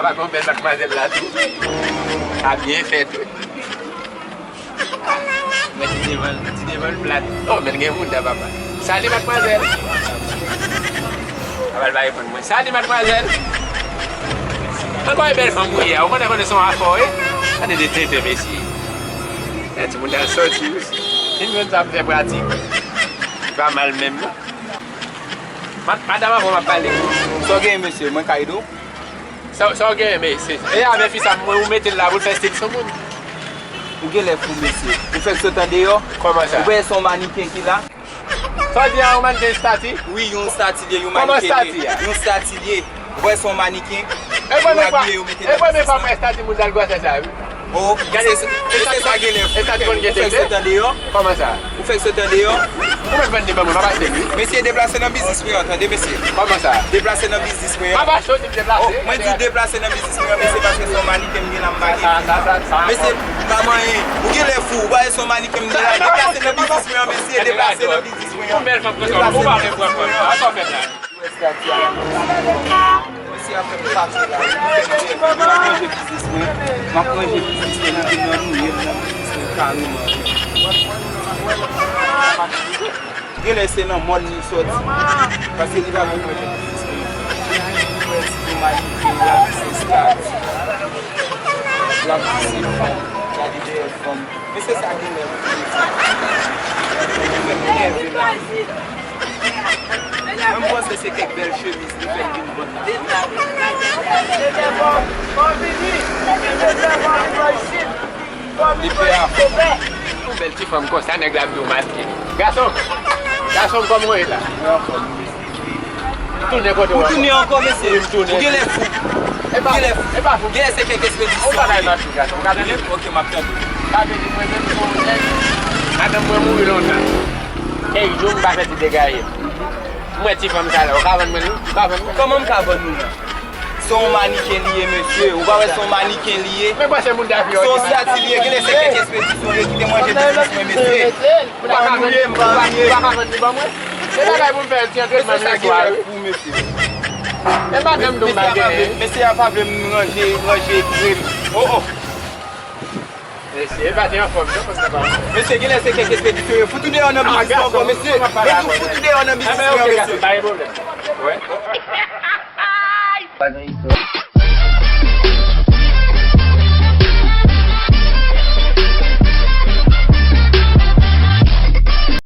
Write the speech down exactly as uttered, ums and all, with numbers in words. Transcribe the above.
Pa gon bèl matmwazèl la tou. A byen fèt wi. Mwen ti devan, ti devan l plat. Oh, men gen moun la papa. Sali matmwazèl. Papa l pa reponn mwen. Sali matmwazèl. Ankò yon bèl fanm ou ye a. Ou konnen konnen se yon afè wi. Gade de tenten mesye. E timoun nan sòti wi. Timoun sa ap fè pratik. Li pa mal menm non. Mad- Madanm avè w m ap pale. Sa w genyen mesye, mwen ka ede w? Sa, sa w genyen, men se, e avè fi sa, mwen, ou mete l la pou l fè stil sou moun. Ou genlè fou, mesye. Ou fèk sot andeyò? Kòman sa? Ou pa wè se yon maniken ki la? Sa w di a, yon maniken estati? Wi, yon estati li ye, yon maniken li ye. Kòman estati a? Yon estati li ye. Ou pa wè se yon maniken? E premye fwa, e premye fwa mwen estati moun dal gwasè sa, wi. Oh, gade, se, se, se sa genlè fou. Ou fèk sot andeyò? Kòman sa? Ou fèk sot andeyò? Ou mèt vann li ban mwen, m ap achte l wi. Mesye, deplase nan biznis mwen an, tande mesye. Kòman sa? Deplase nan biznis mwen an. M ap achte w si m deplase. Oh, mwen di w deplase nan biznis mwen an, mesye, paske se yon maniken m gen la m pa gen. Mesye, pa manyen. Ou genlè fou, ou pa wè se yon maniken m gen la. Deplase nan biznis mwen an, mesye, deplase nan biznis mwen an. Yon bèl fanm konsa, ou pa vle pran fanm nan. Sa w fè la? Mesye ap fè m fache la wi. M ap ranje biznis mwen. M ap ranje biznis mwen. M vin nan nouye m nan biznis mwen kareman. Genlè se nan mòn li sòti. Paske li pa vle ranje biznis mwen. Li vin pou wè ti manike, l ap di se estati. L ap di se fanm. Gade dèyè fanm. Mesye sa genlè fou mesye. Li fè m nève la. Mwen m panse se kèk bèl chemiz li fè l vin vant la. Li pè a fò. Yon bèl ti fanm konsa, nèg la ap di w maske. Gason, gason kòman w ye la? Mwen anfòm wi mesye. Tounen kote w. Ou tounen ankò mesye. Wi, m tounen. Ou genlè fou. Ou genlè fou. Genlè se kèk espedisyon. Ou pa bay manti gason. Ou ka tande? Ok, m ap tande. Sa vle di mwen menm se yon nèg. Madanm mwen mouri lontan. Kèk jou m pa fè ti degaye. M wè ti fanm sa la, ou ka vann mwen li? Ou ka vann mwen? Kòman m ka vann ou nan? Se yon maniken li ye mesye. Ou pa wè se yon maniken li ye? Men pase moun ta fè. Se yon estati li ye. Genlè se kèk espedisyon yo kite manje biznis mwen mesye. Ou pa ka vann li, ou pa ka vann li ban mwen? Se bagay pou m fè ti antrenman nan swa wi. Fou mesye. E madanm nou pa genyen. Mesye a pa vle m ranje, ranje pre m. Oh, oh. Mesye, e pa te anfòm non, konsa pa. Mesye, genlè se kèk espedisyon yo. Fout ou deyò nan biznis mwen ankò mesye. Mwen di w fout ou deyò nan biznis mwen ankò mesye. Pa gen pwoblèm. Wi.